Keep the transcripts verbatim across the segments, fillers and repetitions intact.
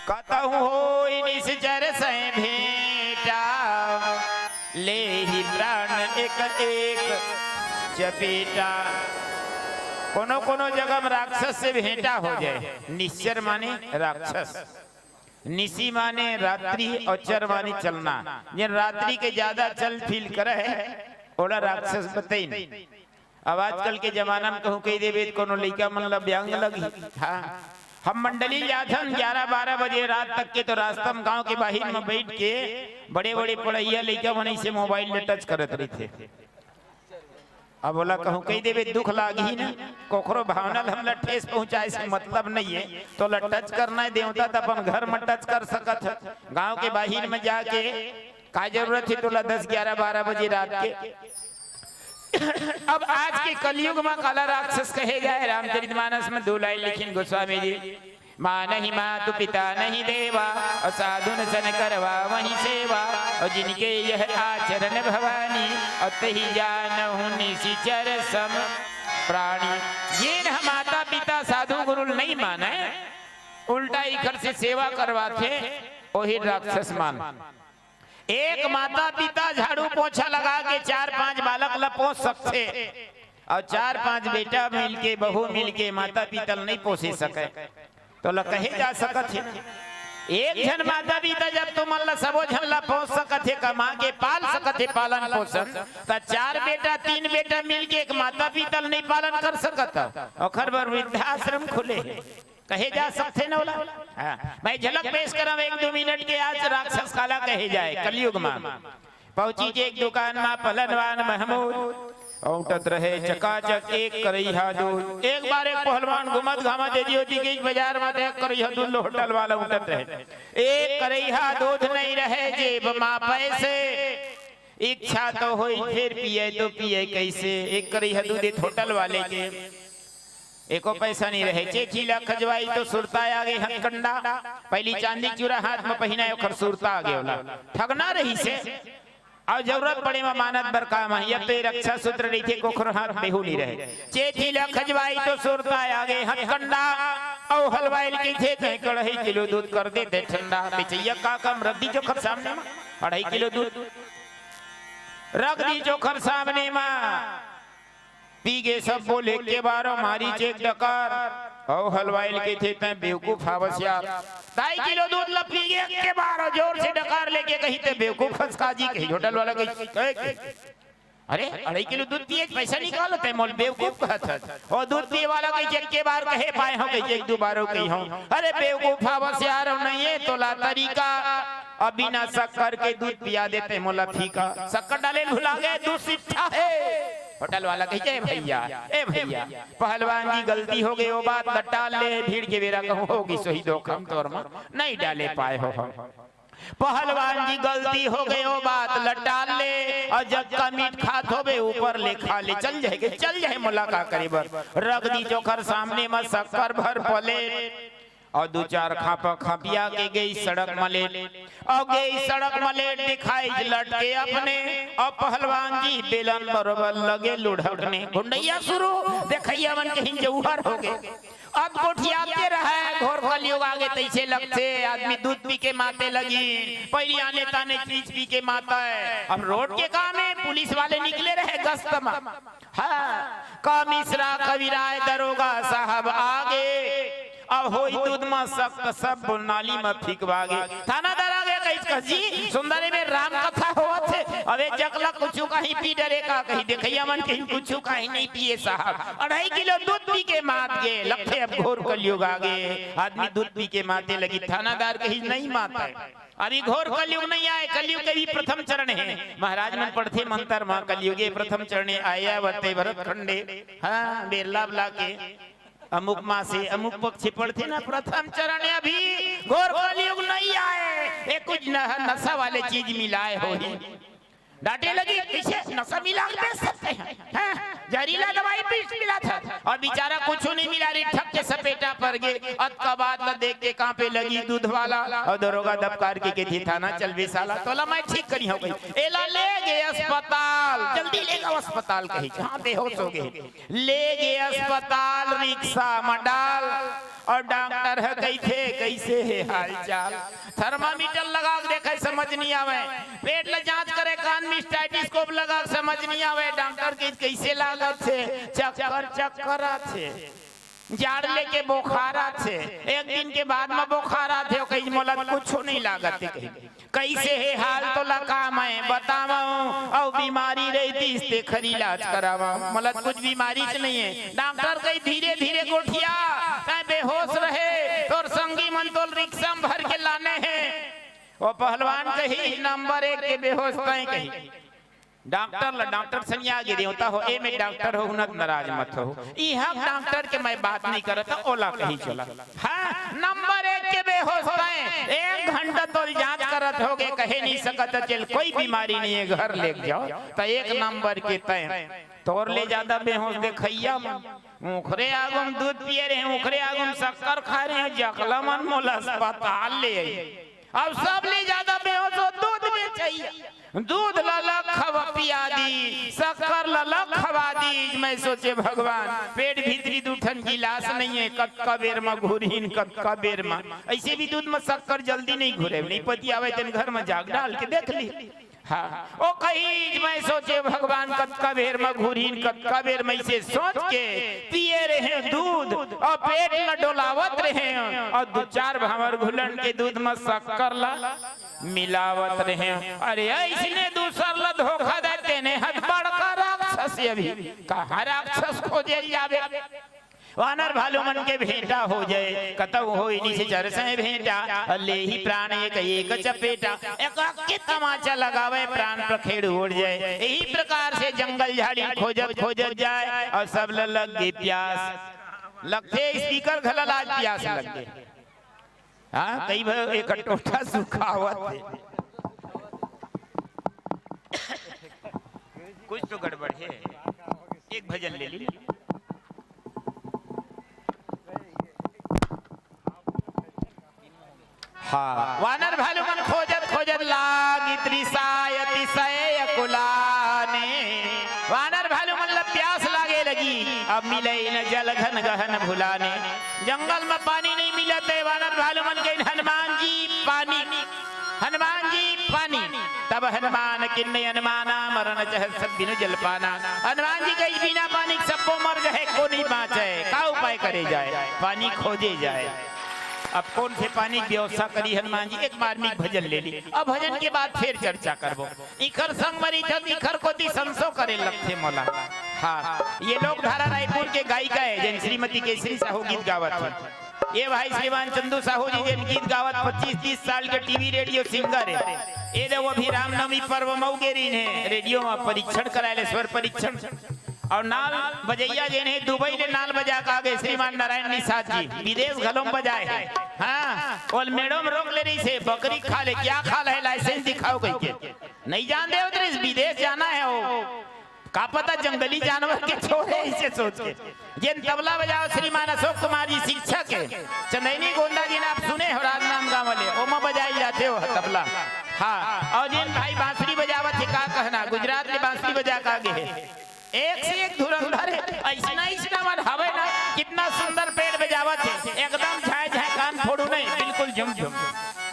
कतहु होई निसिचर सै भेंटा, लेहि प्राण एक एक चपेटा। कोनो कोनो जगह में राक्षस से भेंटा हो जाए। निश्चर माने राक्षस, निसि माने रात्रि अउ चर माने चलना। जेन रात्रि के ज्यादा चल फिल करे, ओला राक्षस बतइन। अब आजकल के जमाना में कहूँ कहि देबे त कोनो लइका मन ला व्यंग लगही। हाँ, हम मंडली जाथन ग्यारह बारह बजे रात तक के, तो रास्ता में गांव के बाहिर में बइठ के बड़े बड़े पढ़इया लइका मन अइसे मोबाइल ले टच करत रहिथे। अब ओला कहूँ कहि देबे दुख लागही ना, कोखरो भावना ल हमला ठेस पहुँचाए से मतलब नइये। तोला टच करना हे देवता त अपन घर में टच कर सकत हे, गांव के बाहिर में जाके का जरूरत हे तोला दस ग्यारह बारह बजे रात के? अब आज के कलयुग में काला राक्षस कहे जाए, रामचरितमानस में दो लाइन लिखिन गोस्वामी जी। माँ नहीं मातु पिता नहीं देवा, अउ साधुन सन करवावहिं सेवा, अउ जिनके यह आचरण भवानी, अउ तहि जानहु निसिचर सम प्राणी। जेन ह माता पिता साधु गुरु ल नहीं माने, उल्टा इखर से सेवा करवाथे, ओही राक्षस मान। एक माता पिता झाड़ू पोछा लगा के चार पांच बालक ल पोस सकथे, अउ चार पांच बेटा मिलके, बहू मिलके माता पिता ल नहीं पोसे सके, तोला कहे जा सकत हे? एक झन माता पिता जब तुमन ल सबो झन ल पोस सकत हे, कमा के पाल सकत हे, पालन पोषण, त चार बेटा तीन बेटा मिलके एक माता पिता ल नहीं पालन कर सकत? ओखर बर वृद्धाश्रम खुले हे। कहे जा सकथे न ओला? हाँ। मैं झलक पेश करंव एक दो मिनट के, आज राक्षस काला कहे जाए कलयुग मा। पहुंचिस एक दुकान मा पहलवान महमूद, औंटत रहे चकाचक एक करइहा दूध। एक बार एक पहलवान घूमत घामत एदी ओदी गइस बाजार मा, त एक करइहा दूध ल होटल वाला औंटत रहे। एक करइहा दूध नहीं रहे जेब मा पैसे, इच्छा तो होई फेर पिए तो पिए कइसे? एक करइहा दूध देत होटल वाले के। एको पैसा नहीं रहे। चेथी ला खजवाई तो सुरता आगे हथकंडा। पहिली चांदी चूरा हाथ में पहिनाए, ओखर सुरता आगे ओला। ठगना रहिसे। अउ जरूरत पड़े म मानत बर काम हे। अब तो ये रक्षा सूत्र रहिथे, कोखरो हाथ बेहू नहीं रहे। चेथी ला खजवाई तो सुरता आगे हथकंडा। अउ हलवाई ल कहिथे, "तैं अढ़ाई किलो दूध कर दे, तैं ठंडा।" बेचइया का काम, रख दीस ओखर सामने म अढ़ाई किलो दूध। रख दीस ओखर सामने म। पी गे सब बोले के बारो मारी चेक डकार। अउ हलवाई ल कहिथे, "तैं बेवकूफ हावस यार। ढाई किलो दूध ल पी गे के बारो जोर से डकार लेके कहिथे, 'बेवकूफ हस का जी?'" कही होटल वाला कही, कहे के, "अरे, अढ़ाई किलो दूध पिए, पैसा निकालो, तैं मोल बेवकूफ कहत हस।" ओ दूध पिए वाला कही, "एक के बार कहे पाए हों, कही एक दो बार कही हों।" "अरे बेवकूफ हावस यार, नहीं है तोला तरीका, अब बिना शक्कर के दूध पिया देते मोला फीका।" शक्कर डाले ल भुला गे, दूध सिट्ठा हे। होटल वाला कही, "ए भइया, ए भइया, पहलवान जी गलती हो गे, ओ बात ल टाल ले, भीड़ के बेरा कहूँ होगी सोही धोखा म तोर मा नहीं डाले पाए हों हम।" पहलवान जी गलती हो गे, ओ बात ल टाल ले, अउ जतका मीठ खात होबे ऊपर ले खा ले, चल जाए गे, चल जाए, मोला का करे बर। रख दीस ओखर सामने म शक्कर भर प्लेट। अउ दू चार खापा खपिया के गेइस सड़क म लेट। अउ गेइस सड़क म लेट, देखाइस लटके अपने। अउ पहलवान जी बेलन बरोबर लगे लुढ़कने। गुंडइया शुरू, देखइया मन कहिन जौहर हो गे। अब गोठियाते रहे, घोर कलयुग आगे तइसे लगथे। आदमी दूध पी के माते लगिन, पहिली आने ताने चीज पी के मातय। अब रोड के काम हे, पुलिस वाले निकले रहे गश्त म। हाँ, का मिश्रा कविराय दरोगा साहब आगे, अब होई दूध म शक त सब नाली म फिकवागे। थानादार आगे कहिस, "जी, सुंदरी में राम कथा होवत हे, अब ए जकला कुछु कहीं पी डरे का?" कही, "देखइया मन कहिन कुछु कहीं नहीं पिए साहब, अढ़ाई किलो दूध पी के मात गे, लगथे अब घोर कलयुग आगे, आदमी दूध पी के माते लगिस।" थानादार कहिस, "नहीं मातय।" अभी घोर कलयुग नहीं आए, कलयुग के भी प्रथम चरण हे। महाराज मन पढ़थे मंतर मा, "कलयुगे प्रथम चरणे आयावर्ते भरत खंडे।" हाँ, बेरला बला के अमुक मासे अमुक पक्षे पढ़थे ना, प्रथम चरण हे अभी। घोर कलयुग नहीं आए, ए कुछ न, नशा वाले चीज मिलाए होही। डांटे लगिस, "कइसे नशा मिला के बेच सकते हैं? हैं? जहरीला दवाई पीस मिलात हस।" अउ बेचारा कुछु नहीं मिला रहिस, ठक के सपेटा पर गे। अतका बात ल देख के कांपे लगिस दूध वाला। अउ दरोगा दबकार के कहिथे, "थाना चलबे साला, तोला मैं ठीक करिहौं।" कही, एला ले गे अस्पताल, "जल्दी ले जाओ अस्पताल," कही, "हाँ, बेहोश हो गे।" ले गे अस्पताल, रिक्शा म डाल। अउ डॉक्टर ह कहिथे, "कइसे हे हालचाल?" थर्मामीटर लगा के देखे, समझ नइ आवय। पेट ल जांच करे, कान में स्टेथोस्कोप लगा के समझ नइ आवय। डॉक्टर कहिथे, "कइसे लागत हे?" "चक्कर, चक्कर आथे।" जाड़ लेके बोखार आथे, एक दिन के बाद म बोखार आथे, ओ कहिथे, "मोला त कुछु नइ लागत हे," कहिथे। "कइसे हे हाल तोला का मैं बतावंव, अउ बीमारी रहितिस तेखर इलाज करावंव, मोला त कुछु बीमारीच नइ हे।" डॉक्टर कहिथे, "धीरे धीरे गोठिया, तैं बेहोश रहे, तोर संगी मन तोला रिक्शा म भर के लाने हे।" ओ पहलवान कहिथे, "नंबर एक के बेहोश तैं," कहिथे। डॉक्टर ल डॉक्टर सनिया गे, देवता हो, ए में डॉक्टर हो, हुनक नाराज मत हो। इहाँ डॉक्टर के मैं बात नइ करत, ओला कहिस ओला। हाँ, नंबर एक के बेहोश तैं, एक घंटा तोर जांच करत होगे, कहे नइ सकत, चल कोई बीमारी नइ हे, घर लेके जाव। त एक नंबर के तैं, तोर ले जादा बेहोश देखइया मन। ओखरे आगू म दूध पिए रहे, ओखरे आगू म शक्कर खाए रहे, जकला मन मोला अस्पताल ले आई। अब सबले जादा बेहोश ओ दूध बेचइया। दूध ल लख खवा पिया दी, शक्कर ल लख खवा दी। मैं सोचे, "भगवान, पेट भीतरी दू ठन गिलास नइ हे, कतका बेर म घुरहिन, कतका बेर म।" अइसे भी दूध म शक्कर जल्दी नइ घुरे, नइ पतियावय तेन घर म जाके डाल के देख ली। हाँ, ओ कहिस, मैं सोचे, "भगवान, कतका बेर म घुरहिन, कतका बेर म," अइसे सोच के पिए रहे दूध, अउ पेट ल डोलावत रहे, अउ दू चार भांवर घुलन के दूध म शक्कर ल मिलावत रहे। अरे, अइसने दूसर ल धोखा दे, तेने हत बड़का राक्षस हे। अभी कहाँ राक्षस खोजे जाबे? वानर भालू मन के भेंटा हो जाय, कतहु होय निशिचर सैं भेंटा, अउ लेही प्राण एक एक चपेटा। एकाके तमाचा लगावय, प्राण पखेरु उड़ जाय। एही प्रकार से जंगल झाड़ी खोजत खोजत जाय, अउ सब ल लग गे प्यास। लगथे स्पीकर घला ल आज प्यास लग गे। हाँ, कई बार एक टोटा सुखावत हे। कुछ तो गड़बड़ हे। एक भजन ले ली। हाँ, वानर भालू मन खोजत खोजत लागित रिसाय अतिशय अकुलाने। वानर भालू मन ल प्यास लागे लगी, अब मिलय न जल घन गहन भुलाने। जंगल म पानी नइ मिलत हे, वानर भालू मन कहिन, "हनुमान जी पानी, हनुमान जी पानी।" तब हनुमान किन्ने अनुमाना, मरन चहत सब बिनु जलपाना। हनुमान जी कहिस, "बिना पानी के सब्बो मर जाय, को नइ बाँचय, का उपाय करे जाय? पानी खोजे जाय।" अब कोन से पानी के व्यवस्था करी हनुमान जी? एक मार्मिक भजन ले ली। अब भजन के बाद फेर चर्चा करबो। इखर संग म रहिथन, इखर कोती संसो करे लगथे मोला। हाँ, ये लोकधारा रायपुर के गायिका हे, जेन श्रीमती केसरी साहू गीत गावत हे। ये भाई श्रीमान चंदू साहू जी, जेन गीत गावत पच्चीस तीस साल के टीवी रेडियो सिंगर हे। ये दे वो भी रामनवमी पर्व मऊ गे रहिन हे, रेडियो म परीक्षण कराय ले, स्वर परीक्षण। अउ नाल बजइया जेन हे, दुबई ले नाल बजा के आगे श्रीमान नारायण निषाद जी, विदेश घलो म बजाय हे। हाँ, ओला मेड़ो म रोक ले रहिस हे, बकरी खा ले, क्या खा ले, लाइसेंस दिखाओ कहिके। नइ जान देवत रहिस, विदेश जाना हे वो। का पता जंगली जानवर के छोर हे, अइसे सोच के। जेन तबला बजावत श्रीमान अशोक कुमार जी शिक्षक हे, चंदैनी गोंदा जी न आप सुने हो राजनांदगांव वाले, ओमा बजाय जाथे वो तबला। हाँ, अउ जेन भाई बांसुरी बजावत हे, का कहना, गुजरात ले बांसुरी बजा के आगे हे। एक से एक धुरंधर हे, अइसना अइसना मन हवय ना, कितना सुंदर पेड़ बजावत हे, एकदम झाय झाय कान फोड़ू नहीं, बिल्कुल झुम झुम।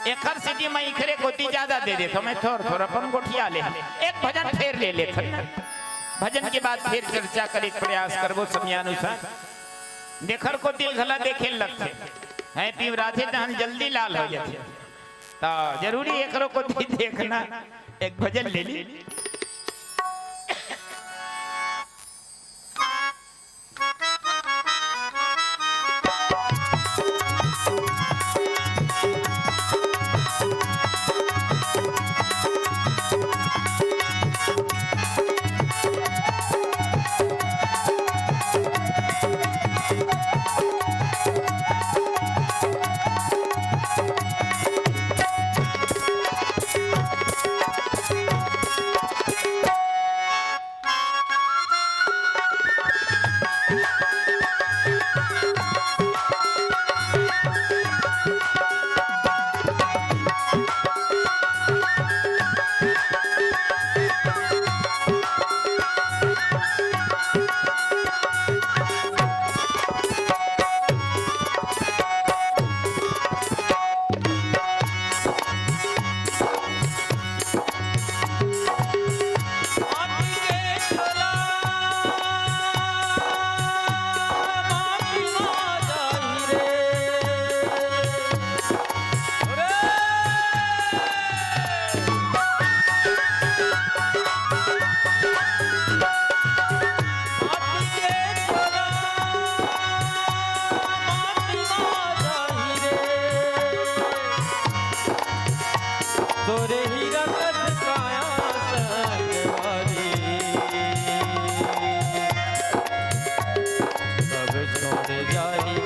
एखर सेती मैं इखरे कोती जादा दे देथों, मैं थोर थोर अपन गोठिया ले। एक भजन फेर ले लेथन ना। भजन के बाद फेर चर्चा करे के प्रयास करबो समयानुसार। देखर कोती घला देखे लगथे। हैं, पिवराथे तहन जल्दी लाल हो जाथे। त जरूरी एकरो कोती देखना। एक भजन ले ली।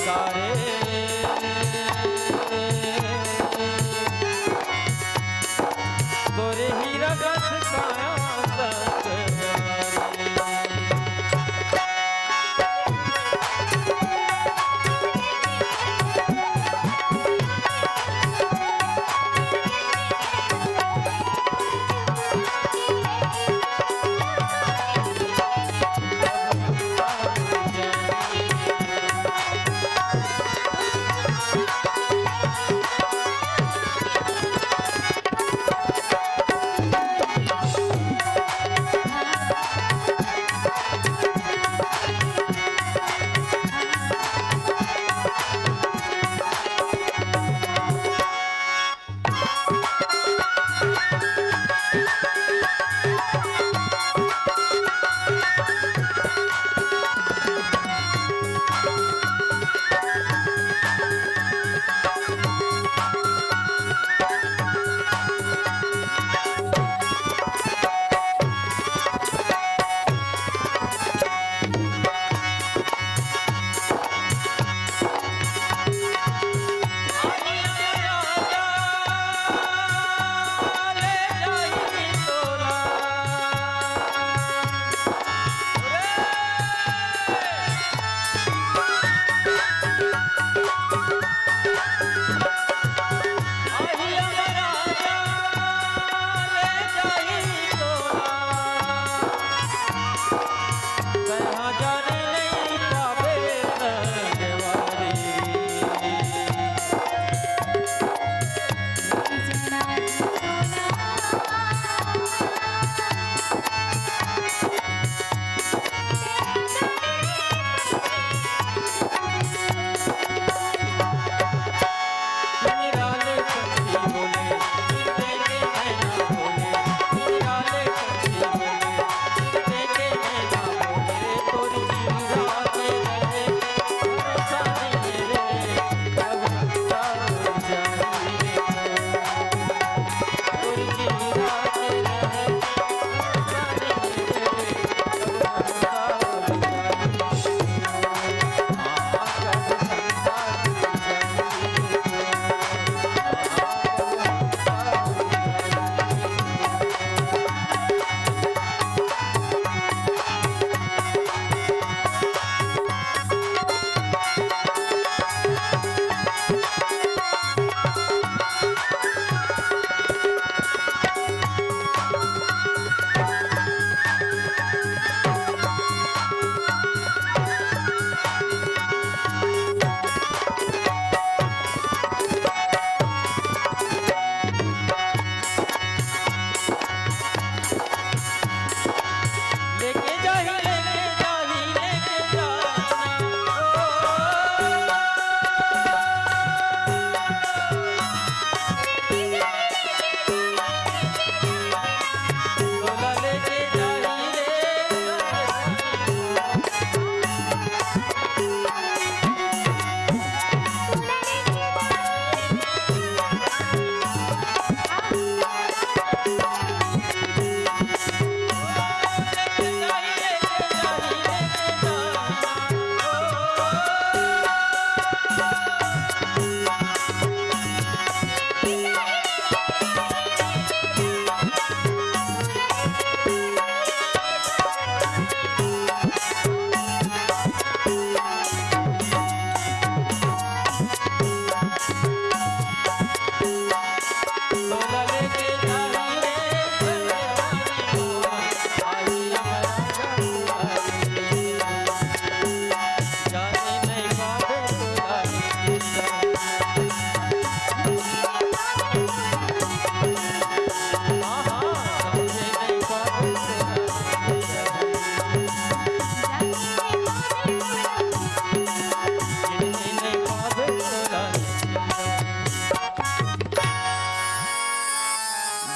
तारे तोरे हीरा कस काया संग।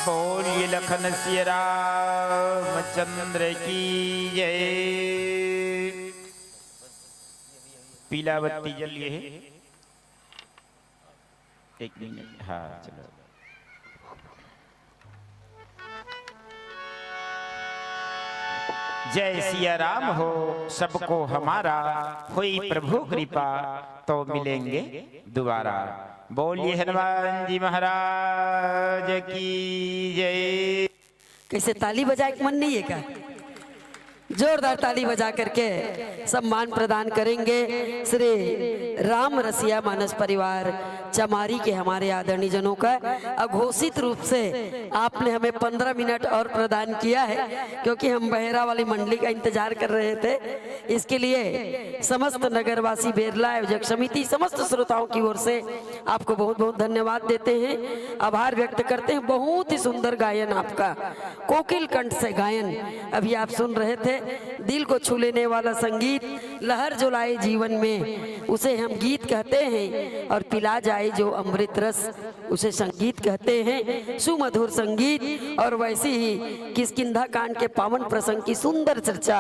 बोलिए लखन सिया रामचंद्र की जय। पीला बत्ती जल गे हे। एक मिनट, हाँ, चलो। जय सिया राम हो सबको हमारा, हुई प्रभु कृपा तो मिलेंगे दोबारा। बोलिए हनुमान जी महाराज की जय। कैसे, ताली बजाए के मन नहीं है क्या? जोरदार ताली बजा करके सम्मान प्रदान करेंगे श्री राम रसिया मानस परिवार चमारी के हमारे आदरणीय जनों का। अघोषित रूप से आपने हमें पन्द्रह मिनट और प्रदान किया है, क्योंकि हम बहेरा वाली मंडली का इंतजार कर रहे थे। इसके लिए समस्त नगरवासी, बेरला आयोजक समिति, समस्त श्रोताओं की ओर से आपको बहुत बहुत धन्यवाद देते हैं, आभार व्यक्त करते हैं। बहुत ही सुंदर गायन आपका, कोकिल कंठ से गायन अभी आप सुन रहे थे। दिल को छू लेने वाला संगीत, लहर जो लाए जीवन में, उसे हम गीत कहते हैं, और पिला जाए जो अमृत रस, उसे संगीत कहते हैं, सुमधुर संगीत। और वैसे ही किष्किंधा कांड के पावन प्रसंग की सुंदर चर्चा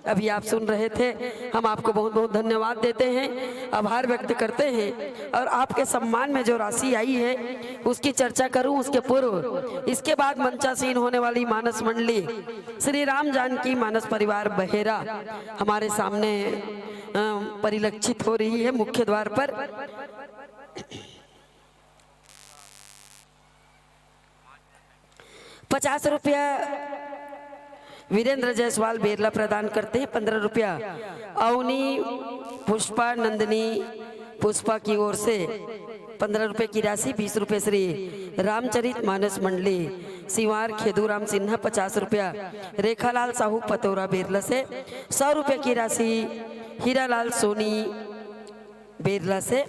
अभी आप सुन रहे थे। हम आपको बहुत बहुत धन्यवाद देते हैं, आभार व्यक्त करते हैं। और आपके सम्मान में जो राशि आई है, उसकी चर्चा करूं, उसके पूर्व, इसके बाद मंचासीन होने वाली मानस मंडली श्री राम जानकी मानस परिवार बहेरा हमारे सामने, अ, परिलक्षित हो रही है मुख्य द्वार पर। पचास रुपया वीरेंद्र जायसवाल बेरला प्रदान करते हैं, पन्द्रह रुपया अवनी पुष्पा नंदिनी पुष्पा की ओर से पन्द्रह रुपये की राशि, बीस रुपये श्री रामचरित मानस मंडली सिवार खेदूराम सिन्हा, पचास रुपया रेखालाल साहू पतौरा बेरला से, सौ रुपये की राशि हीरालाल सोनी बेरला से।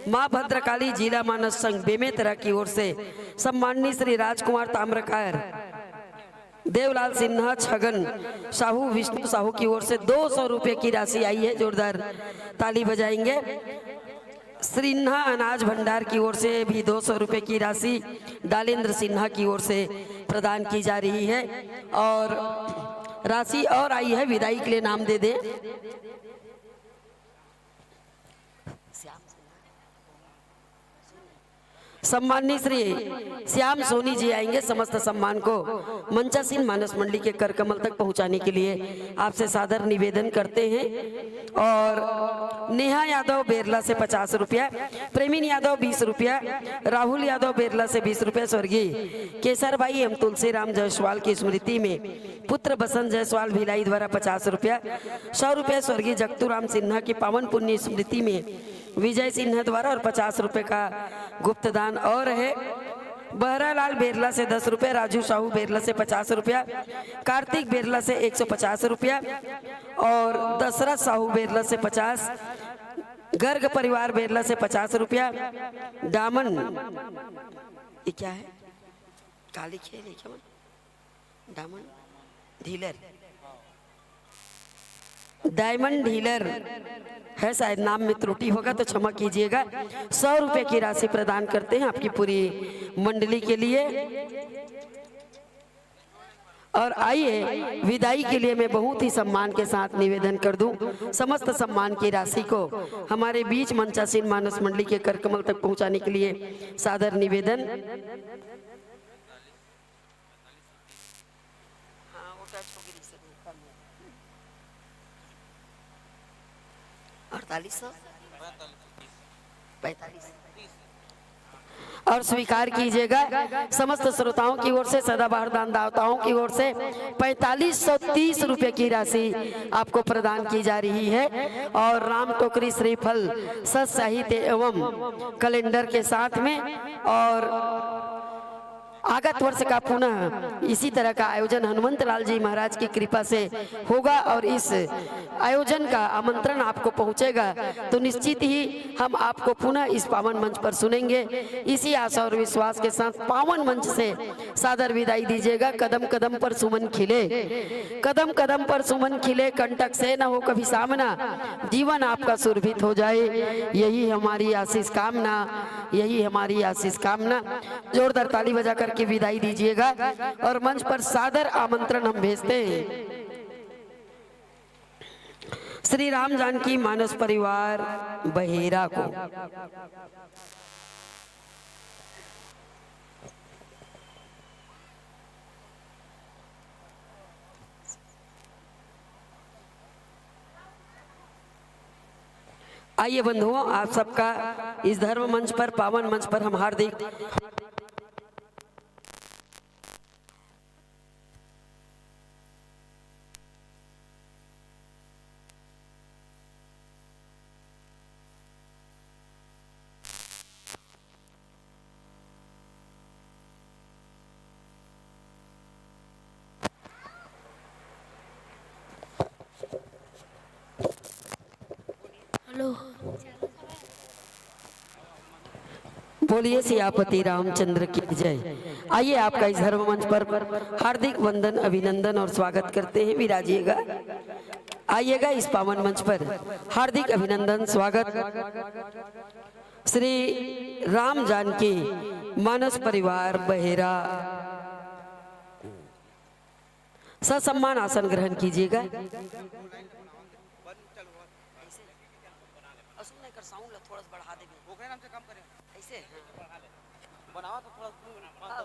माँ भद्रकाली जिला मानस संघ बेमेतरा की ओर से सम्माननीय श्री राजकुमार ताम्रकार, देवलाल सिन्हा, छगन साहू, विष्णु साहू की ओर से दो सौ रुपये की राशि आई है। जोरदार ताली बजाएंगे। सिन्हा अनाज भंडार की ओर से भी दो सौ रुपये की राशि दालेंद्र सिन्हा की ओर से प्रदान की जा रही है। और राशि और आई है, विदाई के लिए नाम दे दें। सम्माननीय श्री श्याम सोनी जी आएंगे समस्त सम्मान को मंचासीन मानस मंडली के करकमल तक पहुंचाने के लिए। आपसे सादर निवेदन करते हैं। और नेहा यादव बेरला से पचास रुपया, प्रेमिन यादव बीस रुपया, राहुल यादव बेरला से बीस रुपया, स्वर्गीय केसर भाई एवं तुलसीराम जायसवाल की स्मृति में पुत्र बसंत जायसवाल भिलाई द्वारा पचास रुपया, सौ रुपया स्वर्गीय जगतूराम सिन्हा की पावन पुण्य स्मृति में विजय सिन्हा द्वारा और पचास रुपये का गुप्तदान और है। बहरालाल बेरला से दस रुपये, राजू साहू बेरला से पचास रुपया, कार्तिक बेरला से एक सौ पचास रुपया और दशरथ साहू बेरला से पचास, गर्ग परिवार बेरला से पचास रुपया, डामन, ये क्या है, काली खेल है क्या? डायमंड डीलर, डायमंड डीलर है शायद, नाम में त्रुटि होगा तो क्षमा कीजिएगा। सौ रुपये की राशि प्रदान करते हैं आपकी पूरी मंडली के लिए। और आइए, विदाई के लिए मैं बहुत ही सम्मान के साथ निवेदन कर दूं, समस्त सम्मान की राशि को हमारे बीच मंचासीन मानस मंडली के करकमल तक पहुंचाने के लिए सादर निवेदन। हाँ, वो टच हो गई, अड़तालीस सौ। पैंतालीस। और स्वीकार कीजिएगा, समस्त श्रोताओं की ओर से, सदाबहार दान दाताओं की ओर से पैंतालीस सौ तीस रुपये की राशि आपको प्रदान की जा रही है। और राम टोकरी श्रीफल सत साहित्य एवं कैलेंडर के साथ में, और आगत वर्ष का पुनः इसी तरह का आयोजन हनुमंत लाल जी महाराज की कृपा से होगा और इस आयोजन का आमंत्रण आपको पहुंचेगा, तो निश्चित ही हम आपको पुनः इस पावन मंच पर सुनेंगे। इसी आशा और विश्वास के साथ पावन मंच से सादर विदाई दीजिएगा। कदम कदम पर सुमन खिले, कदम कदम पर सुमन खिले, कंटक से न हो कभी सामना, जीवन आपका सुरभित हो जाए, यही हमारी आशीष कामना, यही हमारी आशीष कामना। जोरदार ताली बजा करके विदाई दीजिएगा और मंच पर सादर आमंत्रण हम भेजते हैं श्री राम जानकी मानस परिवार बहेरा को। आइए बंधुओं, आप सबका इस धर्म मंच पर, पावन मंच पर हम हार्दिक हेलो। बोलिए सियापति रामचंद्र की जय। आइए, आपका इस धर्म मंच पर हार्दिक वंदन, अभिनंदन और स्वागत करते हैं। विराजिएगा, आइएगा इस पावन मंच पर। हार्दिक अभिनंदन, स्वागत। श्री राम जानकी मानस परिवार बहेरा, ससम्मान आसन ग्रहण कीजिएगा। अउ सुन ना, एकर साउंड ला थोड़ा सा बढ़ा देबे। ओकरे नाम से काम करे। ऐसे? हाँ। बनावा तो थोड़ा सा। हाँ, हाँ।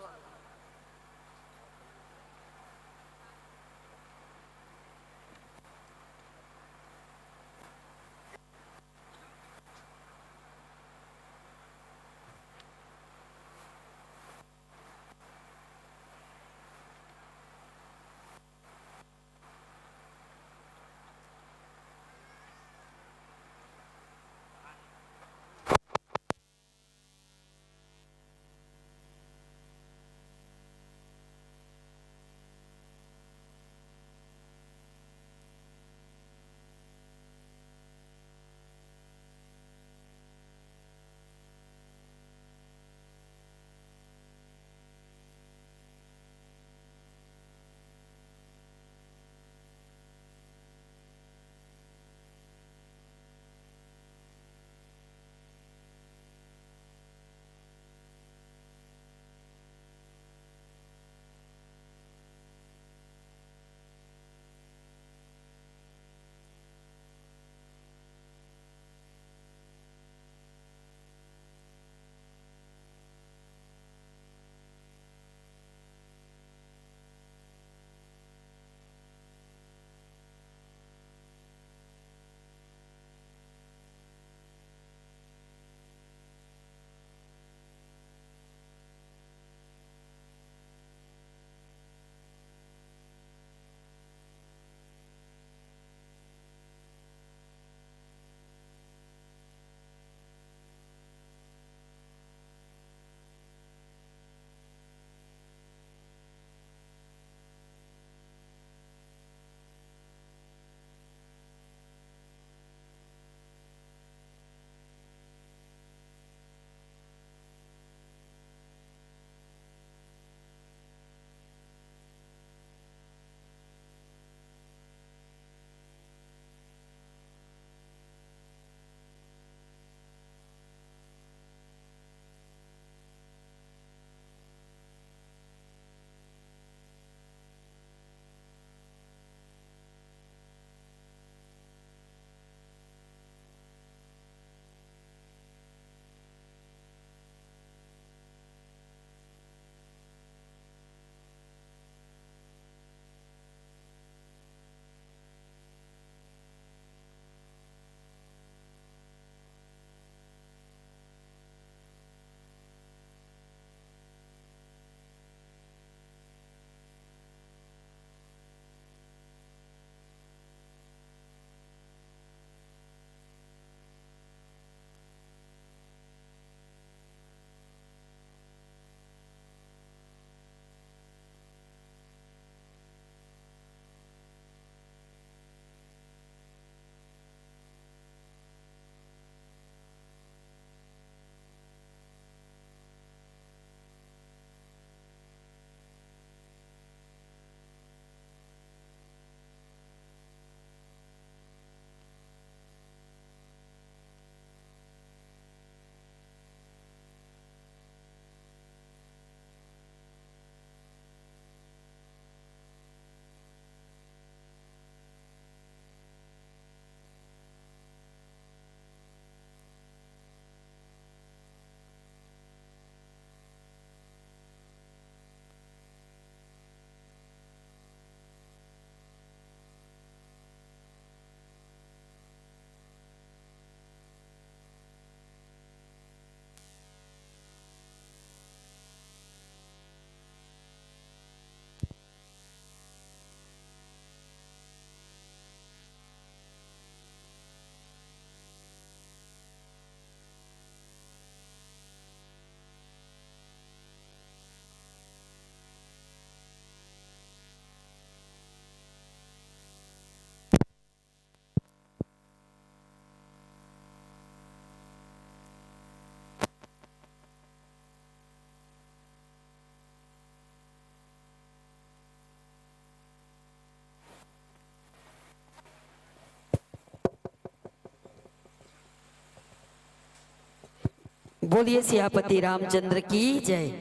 बोलिए सियापति रामचंद्र की जय।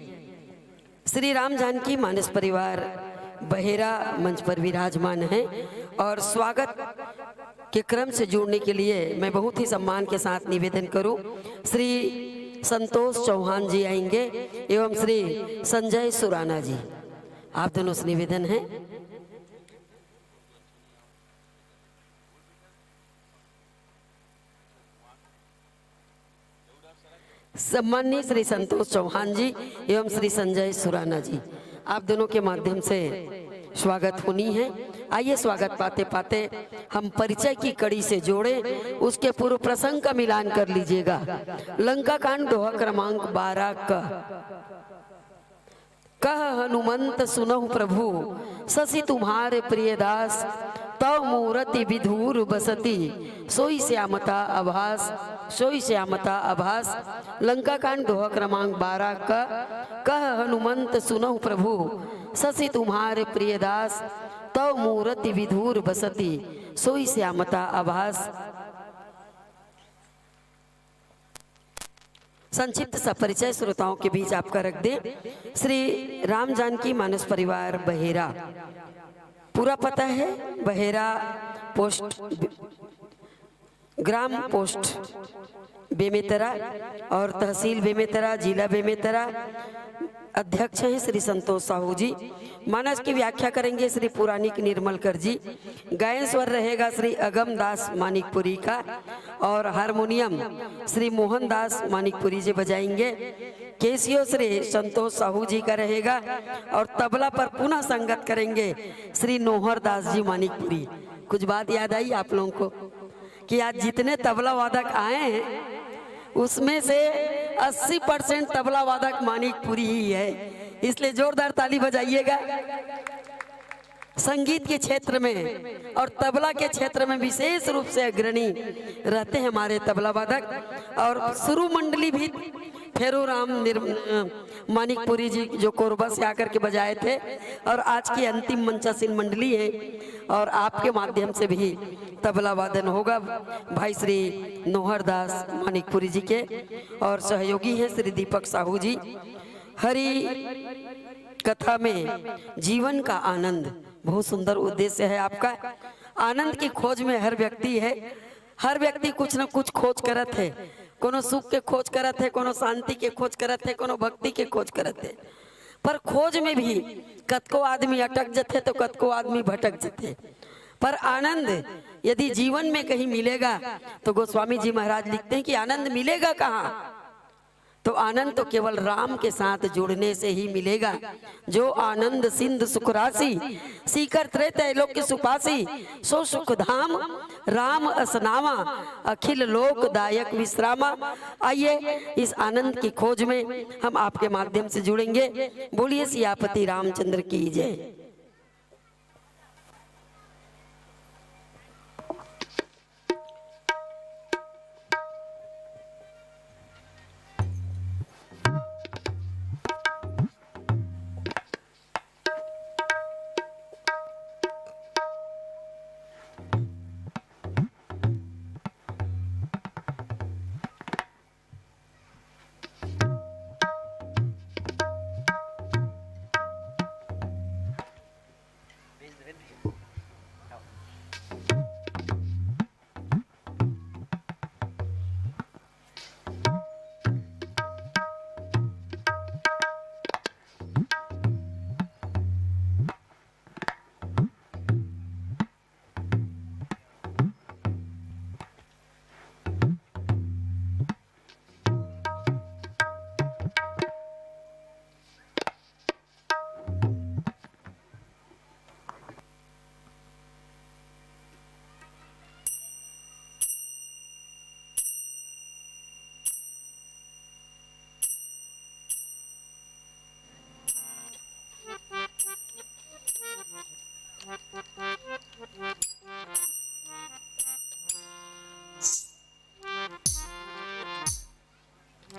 श्री राम जानकी मानस परिवार बहेरा मंच पर विराजमान है और स्वागत के क्रम से जोड़ने के लिए मैं बहुत ही सम्मान के साथ निवेदन करूं, श्री संतोष चौहान जी आएंगे एवं श्री संजय सुराना जी, आप दोनों से निवेदन है। सम्माननीय श्री संतोष चौहान जी एवं श्री संजय सुराना जी, आप दोनों के माध्यम से स्वागत होनी है। आइए, स्वागत पाते पाते हम परिचय की कड़ी से जोड़े, उसके पूर्व प्रसंग का मिलान कर लीजिएगा। लंका कांड, दोहा क्रमांक बारह का। कह हनुमंत सुनहु प्रभु, शशि तुम्हारे प्रिय दास, तव मूरति विधूर बसती, सोई श्यामता आभास, सोई श्यामता आभास। लंका कांड, दोहा क्रमांक बारह का। कह हनुमंत सुनहु प्रभु, शशि तुम्हारे प्रिय दास, तव मूरति विधूर बसती, सोई श्यामता आभास। संक्षिप्त सा परिचय श्रोताओं के बीच आपका रख दें। श्री राम जानकी मानस परिवार बहेरा, पूरा पता है बहेरा पोस्ट, ग्राम पोस्ट बेमेतरा और तहसील बेमेतरा, जिला बेमेतरा। अध्यक्ष हैं श्री संतोष साहू जी। मानस की व्याख्या करेंगे श्री पुराणिक निर्मलकर जी। गायन स्वर रहेगा श्री अगम दास मानिकपुरी का और हारमोनियम श्री मोहन दास मानिकपुरी जी बजाएंगे। केसियो श्री संतोष साहू जी का रहेगा और तबला पर पुनः संगत करेंगे श्री नोहर दास जी मानिकपुरी। कुछ बात याद आई आप लोगों को कि आज जितने तबला वादक आए हैं, उसमें से अस्सी परसेंट तबला वादक मानिकपुरी ही है, इसलिए जोरदार ताली बजाइएगा। संगीत के क्षेत्र में और तबला के क्षेत्र में विशेष रूप से अग्रणी रहते हैं हमारे तबला वादक। और शुरू मंडली भी फेरू राम निर्म-, अ, मानिकपुरी जी जो कोरबा से आकर के बजाए थे, और आज की अंतिम मंचासीन मंडली है, और आपके माध्यम से भी तबला वादन होगा भाई श्री नोहर दास मानिकपुरी जी के, और सहयोगी हैं श्री दीपक साहू जी। हरि कथा में जीवन का आनंद, बहुत सुंदर उद्देश्य है आपका। आनंद की खोज में हर व्यक्ति है, हर व्यक्ति कुछ न कुछ खोज करत है, कोनो सुख के खोज करत है, कोनो शांति के खोज करत है, कोनो भक्ति के खोज करत है। पर खोज में भी कतको आदमी अटक जथे तो कतको आदमी भटक जथे। पर आनंद यदि जीवन में कहीं मिलेगा तो गोस्वामी जी महाराज लिखते हैं कि आनंद मिलेगा कहाँ? तो आनंद तो केवल राम के साथ जुड़ने से ही मिलेगा। जो आनंद सिंधु सुख राशि, सीकर त्रेतय लोक सुपासी, सो सुख धाम राम असनावा, अखिल लोक दायक विश्रामा। आइए, इस आनंद की खोज में हम आपके माध्यम से जुड़ेंगे। बोलिए सियापति रामचंद्र की जय।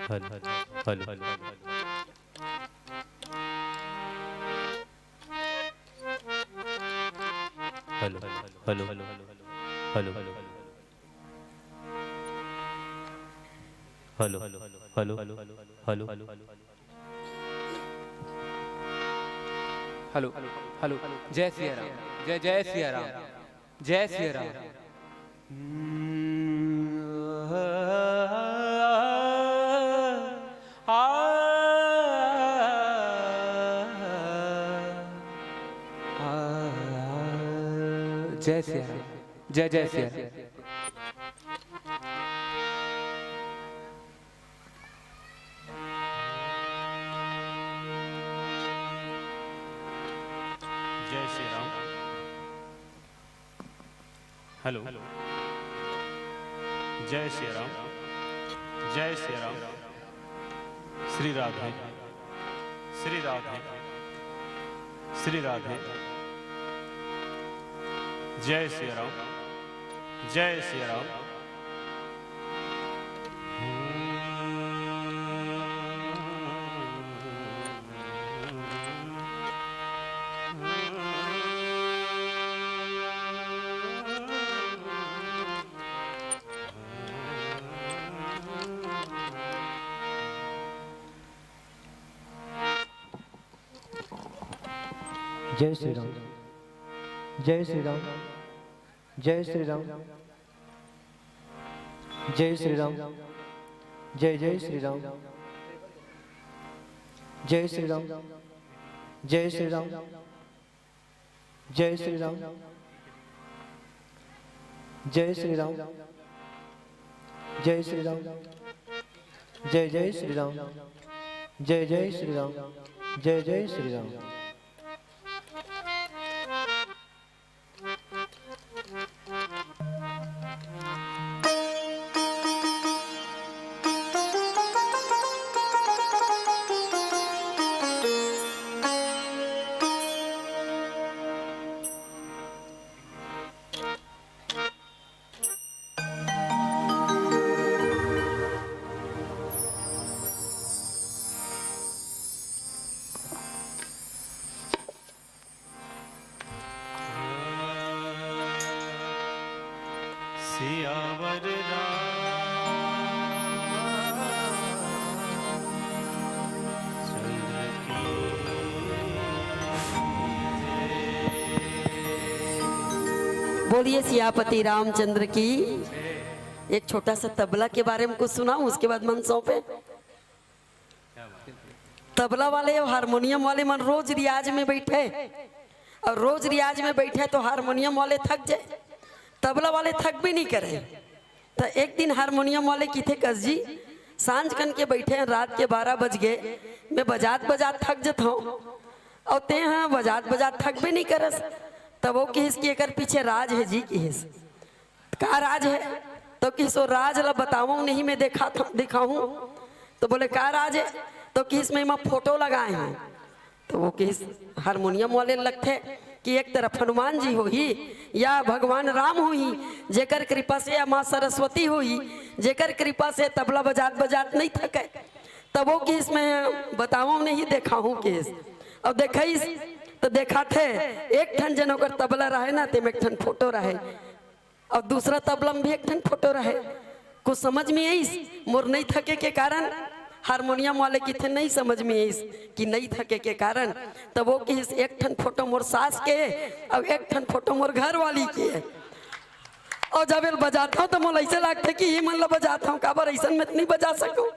Hello, hello, hello, hello. Hello, hello, hello, hello, hello. Hello, hello, hello. Hello, hello. जय सिया राम। जय, जय सिया राम। जय सिया राम। जय सिया राम। जय, जय सिया राम। जय श्री राम। हेलो। जय श्री राम। जय श्री राम। श्री राधे। श्री राधे। श्री राधे। जय श्री राम। जय श्री राम। जय श्री राम। जय श्री राम। जय श्री राम। जय श्री राम। जय, जय श्री राम। जय श्री राम। जय श्री राम। जय श्री राम। जय श्री राम। जय श्री राम। जय, जय श्री राम। जय, जय श्री राम। जय, जय श्री राम। सियावर रामचंद्र की। बोलिए सियापति रामचंद्र की। एक छोटा सा तबला के बारे में कुछ सुनाऊं, उसके बाद मन सौंपे। तबला वाले और हारमोनियम वाले मन रोज रियाज में बैठे, और रोज रियाज में बैठे तो हारमोनियम वाले थक जाए, तबला वाले थक भी नहीं करे। तो एक दिन हारमोनियम वाले किथे, "कस जी, सांझ कन के बैठे हैं, रात के बारह बज गए, मैं बजात बजात थक जत हूँ, और ते हाँ बजात बजात थक भी नहीं करस।" तब वो किहिस कि एकर पीछे राज है जी, किहिस। "का राज है?" तो किहिस, "वो राज ला बतावंव नहीं, मैं देखा था, दिखाहूं।" तो बोले, "का राज है?" तो किहिस, "मैं एमा फोटो लगाए हंव।" तो वो किहिस, हारमोनियम वाले लगथे कि एक तरफ हनुमान जी होही या भगवान राम होही, जेकर कृपा से या माँ सरस्वती होही, जेकर कृपा से तबला बजात बजात नहीं थके। तब वो किहिस, "मैं बतावंव नहीं, देखाहूं," किहिस। अब देखइस तो देखाथे, एक ठन जन ओकर तबला रहे ना, तेमे एक ठन फोटो रहे। अउ दूसरा तबला में भी एक ठन फोटो रहे। कुछ समझ में आइस? मोर नइ थके के कारण, हारमोनियम वाले किथे नइ समझ में आइस कि नइ थके के कारण। तब वो किहिस, "एक ठन फोटो मोर सास के, अउ एक ठन फोटो मोर घर वाली के।" अउ जब एला बजाथंव, त मोला अइसे लागथे कि ये मन ला बजाथंव, काबर अइसन में तो नइ बजा सकंव।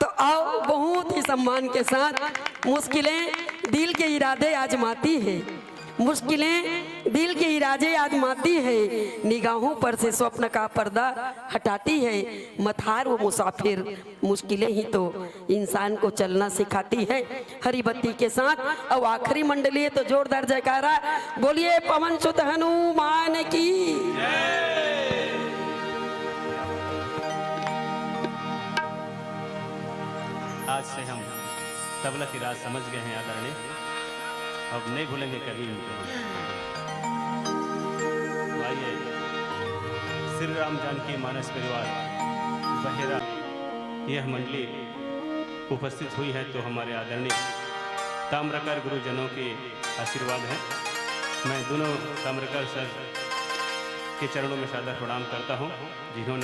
तो आओ, बहुत ही सम्मान के साथ, मुश्किलें दिल के इरादे आजमाती है, मुश्किलें दिल के इरादे आजमाती है, निगाहों पर से स्वप्न का पर्दा हटाती है। मत हार वो मुसाफिर, मुश्किलें ही तो इंसान को चलना सिखाती है। हरी बत्ती के साथ, अब आखिरी मंडली है, तो जोरदार जयकारा बोलिए पवन सुत हनुमान की। आज से हम तबला की राज समझ गए हैं आदरणीय, अब नहीं भूलेंगे कभी इनको। तो आइए, श्री राम जानकी मानस परिवार बहेरा, यह मंडली उपस्थित हुई है, तो हमारे आदरणीय ताम्रकार गुरुजनों के आशीर्वाद है। मैं दोनों ताम्रकार सर के चरणों में सादर प्रणाम करता हूँ, जिन्होंने